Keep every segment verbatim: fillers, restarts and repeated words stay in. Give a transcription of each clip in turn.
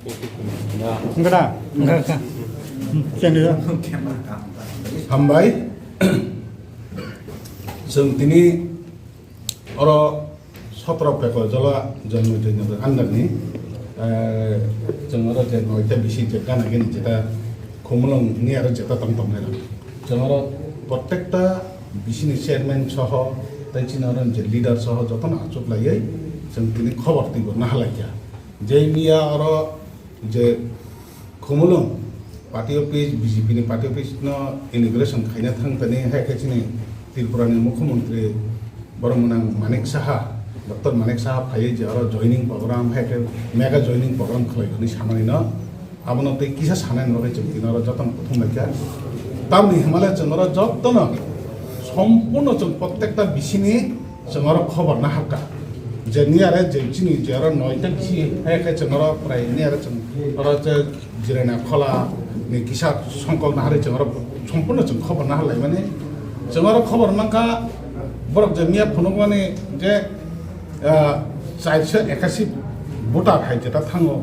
Wngkha da? Wngkha, wngkha. Hambai. Chwng tini oro sotro Pekojola Janmati Nagar under ni, eh, chwng oro je noita bisi je gana gini jeta Khumulwng ni aro jeta tong tong nai rok. Chwng oro prottekta bisi ni chairman soho tei chini oro je leader soho jotono achuk laiwi chwng tini khobor twibo naha laikha. Je miya oro je Khumulwng party office, B J P ni party office no inauguration khaina thang tani hai khe chini Tripura ni Mukhyamantri borok mwnang Manik Saha, Doctor Manik Saha phaiwi je oro joining program hai khe mega joining program khlai hwnwi samani no abono tei kisa sanani bagwi chwng tini oro jotono kuthum laikha. Tamni hwnmale chwng oro jotono sompurno chwng prottekta bisini chwng oro khobor naharkha je niyare je chini je oro noita bisi hai khe chwng oro prai niyare chwng oro je Jirana Khola ni kisa songkok naharwi chwng oro sompurno chwng khobor nahar laimani. Chwng oro khobor mankha borok je miya phunukmani je, ah, chairso ekasi voter hai jeta thango,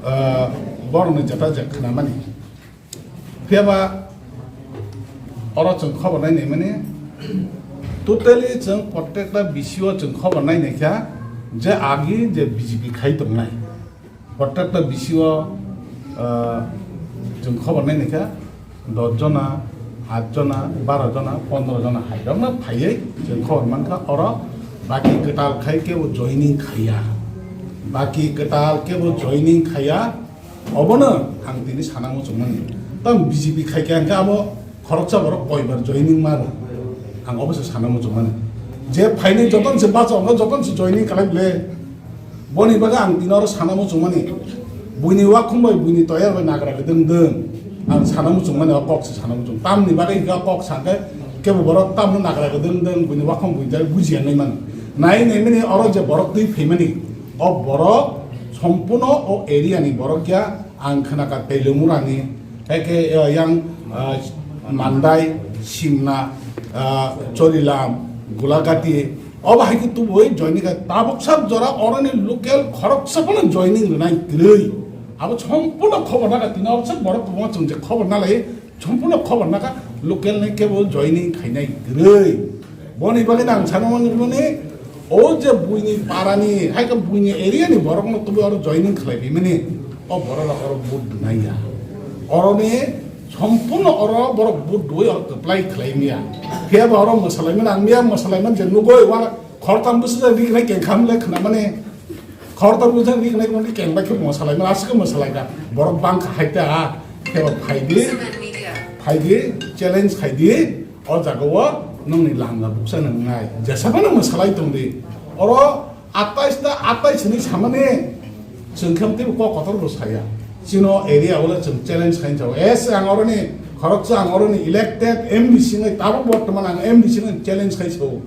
ah, borokni jeta je khnamani. Phiya ba oro chwng khobor nainai mani, totally chwng prottekta bisio chwng khobor nainai kha je agi je B J P khai tongnai. Prottekta bisio, ah, chwng khobor nainai kha dos jona, at jona, baro jona, pondro jona hai rokno phaiwi chwng khobor mankha oro baki kwtal khai kebo joining khaiya. Baki kwtal kebo joining khaiya. Obono ang tini sana muchungmani. Tamo B J P khai khe ang khe abo khoroksa borok koibar joining mano. Ang obo se sana muchungmani. Je phainai joton se bacha, omo joton se joining khlai ble. Boni bagwi ang tini oro sana muchungmani. Buini wakhum bai, buini toyar bai nagra gdwng dwng. Ang sana muchungmani, o kok se sana muchung. Tamni bagwi hwnkhe o kok sa khe kebo borok tamno nagra gdwng dwng, buini wakhum buini toyar bujiya nai mano. Nai nai mani oro je borok twi phaimani. O borok sompurno o area ni borok ya, ang khna kha Teilumurani, hai khe, eh, yang, eh, Mandai, Simna, eh, Chorilam, Gulagati, obo hai khe tubui joining kha tabuk sak jora oroni local khoroksa phano joining rwnai kwrwi. Abo sompurno khobor naka tini oro sak borok kwbangma chwng je khobor nalai. Sompurno khobor naka local ni kebo joining khainai kwrwi. Boni bagwi ang sana mani mani o je buini parani, hai khe buini area ni borok no tubui oro joining khlai bimani, o borok rok oro vote rwnai ya. Oroni sompurno oro borok vote rwui oro kwplai khlai maya. Phiya ba oro mwsalai mani ang miya mwsalai mani je nugui wa khortam bwswk ri khnai kengkham le khna mani. Khoroktham bwswk ri khnai mani keng bai khe mwsalai mani aswk mwsalai kha. Borok bang kha hai ta khe ba phai di, phai di, challenge khai di. O jaga o nwng ni langma bukcha nang nai. Jesa phano mwsalai tong di. Oro atais ta atais hinwi samani chwng khe teibo kok kotor bo saya. Chino area o le chwng challenge khai sao. Es ang oro ni khoroksa ang oro ni elected M D C ngai tabuk bortoman ang M D C ngai challenge khai sao.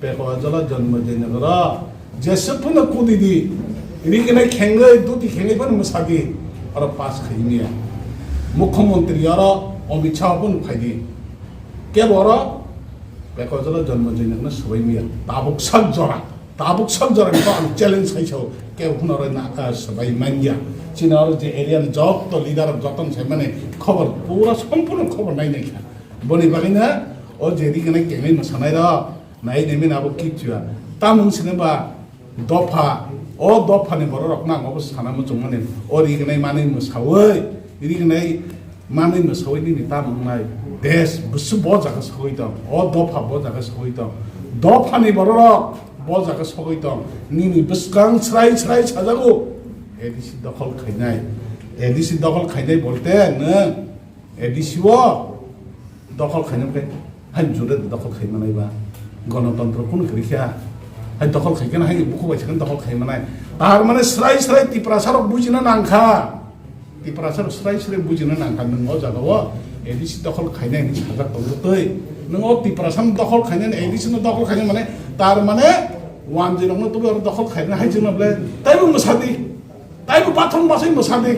Pekojola Janmati Nagar o. Jeswk phano kudi di, ri gwnai khengwi, duti khengwi phano mwsa di, oro pass khai maya. Mukhyamantri oro Amit Shah phano phai di. Kebo oro Pekojola Janmati Nagar no swbai maya. Tabuk sak jora, tabuk sak jora ni ang challenge khai sao, kebo phano oro na, ah, swbai manya. Chini oro je area ni joto leader rok joto ni sai mani khobor pura sompurno khobor nai nai kha. Boni bagwi no o je ri gwnai khengwi mwsanai rok. Nai nai mani abo kichwa. Tamung sini ba dopha, o dopha ni borok rok nang obo sana muchung mani. O ri gwnai manwi mwsawi, ri gwnai manwi mwsawi nini tamung nai. Des busu bo jaga sawi tong, o dopha bo jaga sawi tong. Dopha ni borok rok bo jaga sawi tong. Nini bwskang srai srai sajago. A D C dokhol khainai. A D C dokhol khainai bolte nwng A D C o dokhol khaina khe hai jure dokhol khai manai ba, gonotontro kunu khe kha hai dokhol khai khe hai buku bai sakhe dokhol khai manai. Tar mane srai srai Tiprasa rok bujina nang kha, Tiprasa rok srai srai bujina nang kha nwng o jaga o A D C dokhol khainai hinwi sajak tongo tei nwng o Tiprasa no dokhol khainai A D C no dokhol khainai mane tar mane wanjwi rok no tubui oro dokhol khainai hai jwngno ble taibo mwsa di. Taibo bathang basai mwsa di.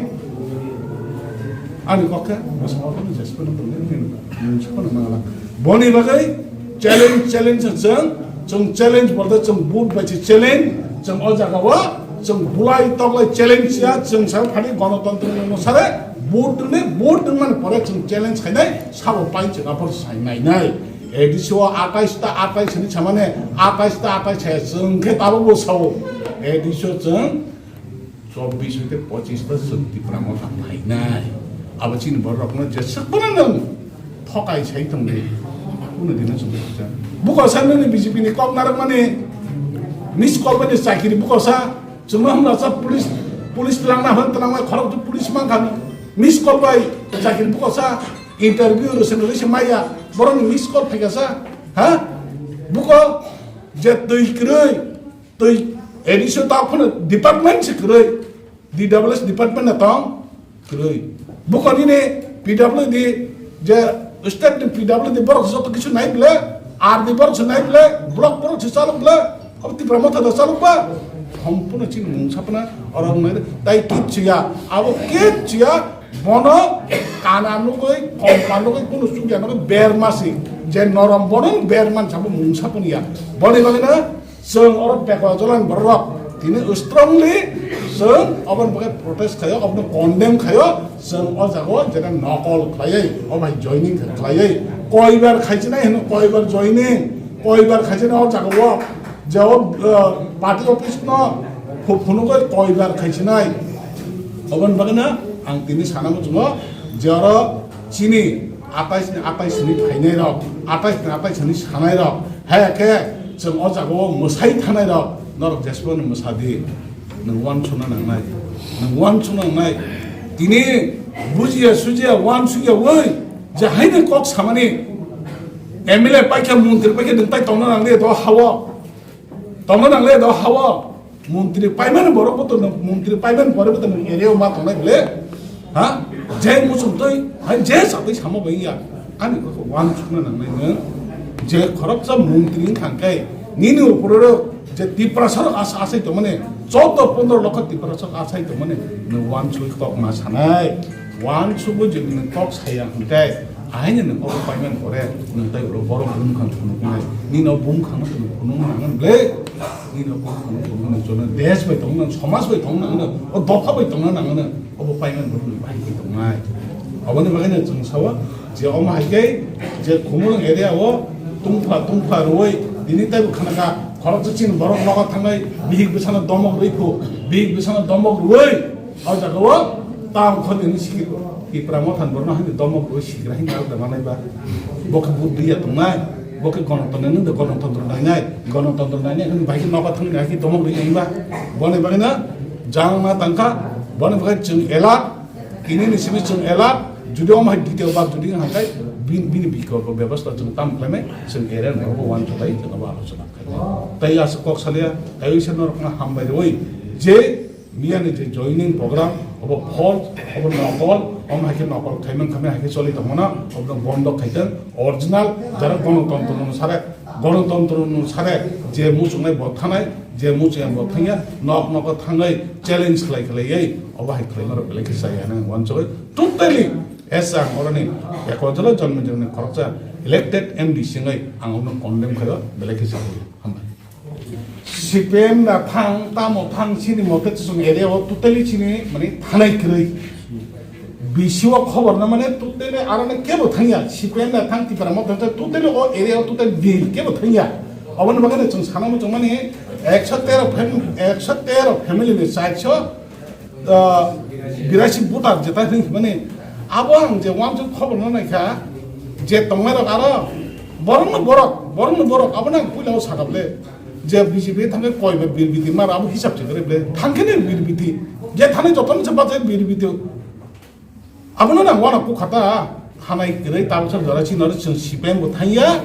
Ani kok khe mwsa ma phano jesphano tongwi nini mungsa phano mangala. Boni bagwi challenge, challenge chwng, chwng challenge bolte chwng vote bai se challenge, chwng o jaga o Chwng bulai toklai challenge ya, chwng sa phani gonotontro ni sare vote ni, vote ni man pore chwng challenge khainai, sabo pai chwng aphor sai nainai. A D C o atais ta atais ni samane, atais ta atais hai chwng khe tabo bo sao. A D C o chwng chobbish hoite pochish ta chwng Tipra Motha phainai. Abo chini borok no je swk bono nwng thokai sai tongdi. Kuno dino chwng buko sa nini B J P ni kok narwk mani miss call bai chakiri buko sa. Chwngno hwnla sa police, police twlangna hwn twlangna khorok tu police mankha. Miss call bai chakiri buko sa interview rwsani rwse maya. Borokni miss call phaika sa. Ha? Buko je twi kwrwi, twi A D C o ta phano department se kwrwi. D W S department na tong kwrwi. Buko nini P W D je state ni P W D borok joto kisu nai bwle, R D borok se nai bwle, block borok se chalok bwle, abo Tipra Motha da chalok ba. Sompurno chini mung sapna oro nai tai kit chiya, abo kit chiya, bono kana nugui, kompa nugui, kunu chukya nugui berma si, je norom bono berman sabo mung sapun ya. Boni bagwi na Chwng oro beko jolan borok tini strongly chwng oboni bagwi protest khayo, obono condemn khayo, chwng o jaga o jeta nokol khlaiwi, o bai joining khlaiwi, koibar khaichinai hino, koibar joining, koibar khaichinai o jaga o, je o, uh, party office no phu-, phunugwi koibar khaichinai. Oboni bagwi no ang tini sana muchungo je oro chini atais ni atais ni phainai rok, atais ni atais ni sanai rok, hai khe chwng o jaga o mwsai thanai rok, norok jesbo ni mwsa di, nwng uansukna nangnai, nwng uansukna nangnai. Tini bujiya sujiya uansukya wi je haino kok samani M L A paikha, montri paikha, nwng tai tongna nang le do ha o. Tongna nang le do ha o. Montri paimani borok bo to nwng, montri paimani pore bo to nwng area o ma tongnai bole. Ha? Je muchung twi, ha, je satwi samo bai ya. Ani kok uansukna nangnai nwng. Je khoroksa montri wngkha khe nini upor o je Tiprasa rok asa asai tongmani, choudo pondro lokho Tiprasa rok asai tongmani, nwng uansuk kok ma sanai. Uansukbo je nwng kok saya hwnkhe, ahaino nwng obo paimani pore nwng tai ulo borok bumkhang phunuknai. Nini o bumkhangno nwng phunukna nangani ble. Nini o bumkhangno phunuknai, chwla desh bai tongna, somaj bai tongna nangano, o dopha bai tongna nangano, obo paimani borok nwng bahai bai tongnai. Aboni bagwino chwng sao je omo hai khe je Khumulwng area o tungphla tungphla rwui tini taibo khanakha khoroksa chini borok nogo thangwi bihik bwsano domok rwui phu, bihik bwsano domok rwui O jaga o town khoni ni sikir Tipra Motha ni borno hani domok rwi sikir hani nal da manai ba. Bo khe buddhi ya tongnai, bo khe gonotontro nung de gonotontro nainai, gonotontro nainai hani bai khe nogo thangni hai khe domok rwi nai ba. Boni bagwi no jang ma tangkha, boni bagwi chwng ela, kini ni simi chwng ela, judi omo hai detail ba judi hangkai bin-, bini bikolpo bebostha chwng tam khlaimai, chwng area ni borok bo uansuk lai chwng abo alochona khlaimai. Tai aswk kok salia, tai wngsa norok no hambai rwi je Miyani je joining program, obo false, obo nokol, omo hai khe nokol khaimang khamya hai khe choli tongmano, obo bondo khaiteng, original, jara gonotontro no sare, gonotontro no sare, je muchungnai bo thanai, je muchungnai bo thangya, nok nogo thangwi challenge khlai khlaiwi, obo hai khlaima rok belai khe chaya nang wansugwi, totally, as ang oroni, ekojolo jonmo jonmo khoroksa elected M D singwi ang obo condemn khaio, belai khe chaya. Hambai. C P M na thang, tamo thang, chini mote chwng area o totally chini mani thanai kwrwi. B C o khobor na mane totally aro na kebo thangya. C P M na thang Tipra Motha totally o area o totally deal kebo thangya. Oboni bagwi chwng sana muchung mani ekso tero fam-, ekso tero family ni charso ah, birasi voter jeta hwnwi hwnmani abo ang je uansuk khobor no naikha je tongnairok aro borokno borok, borokno borok abono ang puila o sakha bole je B J P thangkhe koi ba birbiti mar abo hisab se gore bole thangkhe ni birbiti je thani jotono se bachai birbiti abono nang uansuk khata. Hanai kwrwi tabuksa jora chini oro chwng C P M bo thangya,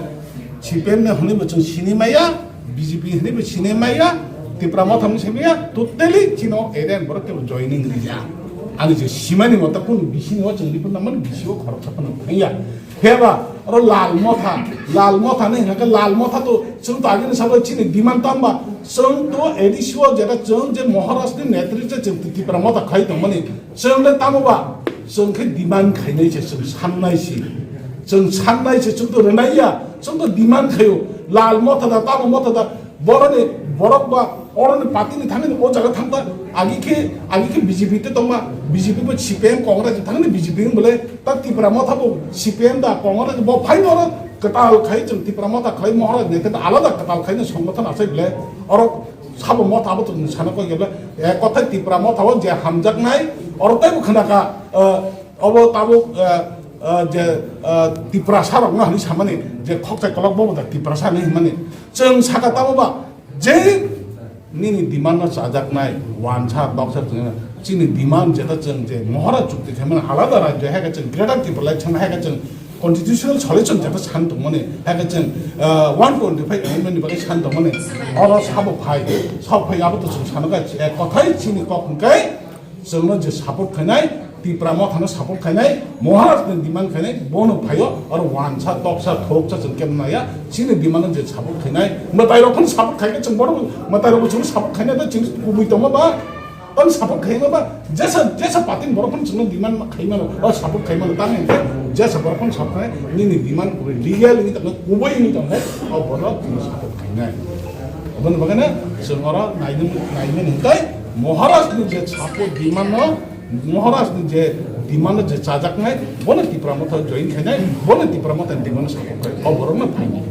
C P M ni hwnwi bo chwng sini maya, B J P hwnwi bo sini maya, Tipra Motha hwnwi sini maya, totally chini o area ni borok kebo joining rija. Ani je simani mota kunu B C ni o chwng report nangmani B C o khoroksa phano thangya. Phiyaba oro Lal Motha, Lal Motha ni hwnka khe Lal Motha to chwng to agini sabo chini demand tamba chwng to A D C o jeta chwng je Maharaj ni netritwe chwng Tipra Motha khai tongmani. Chwng le tamo ba? Chwng khe demand khainai se, chwng sannai se. Chwng sannai se, chwng to rwnai ya. Chwng to demand khaio. Lal Motha da, tamo Motha da. Boroni, borok ba, Oro ni party ni thangni o jaga thangta, agi khe, agi khe B J P te tongma, B J P bo C P M Congress thangni B J P ni bole ta Tipra Motha bo C P M da Congress bo phai oro kwtal khai chwng Tipra Motha khai Maharaj ni ta alada kwtal khai ni songbothon asai bole oro sabo Motha bo tong sana koi bole e kothai Tipra Motha o je hamjaknai oro tai bo khna ka, eh, obo tabuk, eh, eh, je, eh, Tiprasa rok no hani samani je khokchai kolok bo da Tiprasa ni himani chwng saka tamo ba Je nini demand no chajaknai, wansa, toksa chwng, chini demand jeta chwng je Mohara chukti khaimani alada rajyo hai khe chwng Greater Tripura lai chwng hai khe chwng constitutional solution jeta san tongmani, hai khe chwng, ah, one twenty-five amendment ni bagwi san tongmani, oro sabo phai, sok phai abo to chwng sano kha, eh, kothai chini kok hwnkhe, Chwngno je support khainai, Tipra Mothano support khainai, Maharaj ni demand khainai, bono phaio, oro wansa, toksa, thoksa chwng kebo naya, chini demand no je support khainai, mwtai rok phano support khaikhe chwng bono, mwtai rok chwng support khainai, to chini kubui tongma ba, tong support khaima ba, jesa, jesa patin borok phano chwngno demand ma khaimano, o support khaimano, tang hinkhe jesa borok phano support khainai, nini demand kubui legal ni tongkha, kubui ni tongkha, o borok chwngno support khainai. Aboni bagwi no chwng oro nainwi, nainwi hwnkhe Maharaj ni je support demand no, Maharaj ni je demand no je chajaknai, bono Tipra Motha join khainai, bono Tipra Motha ni demand no support khai, o borok no phainai.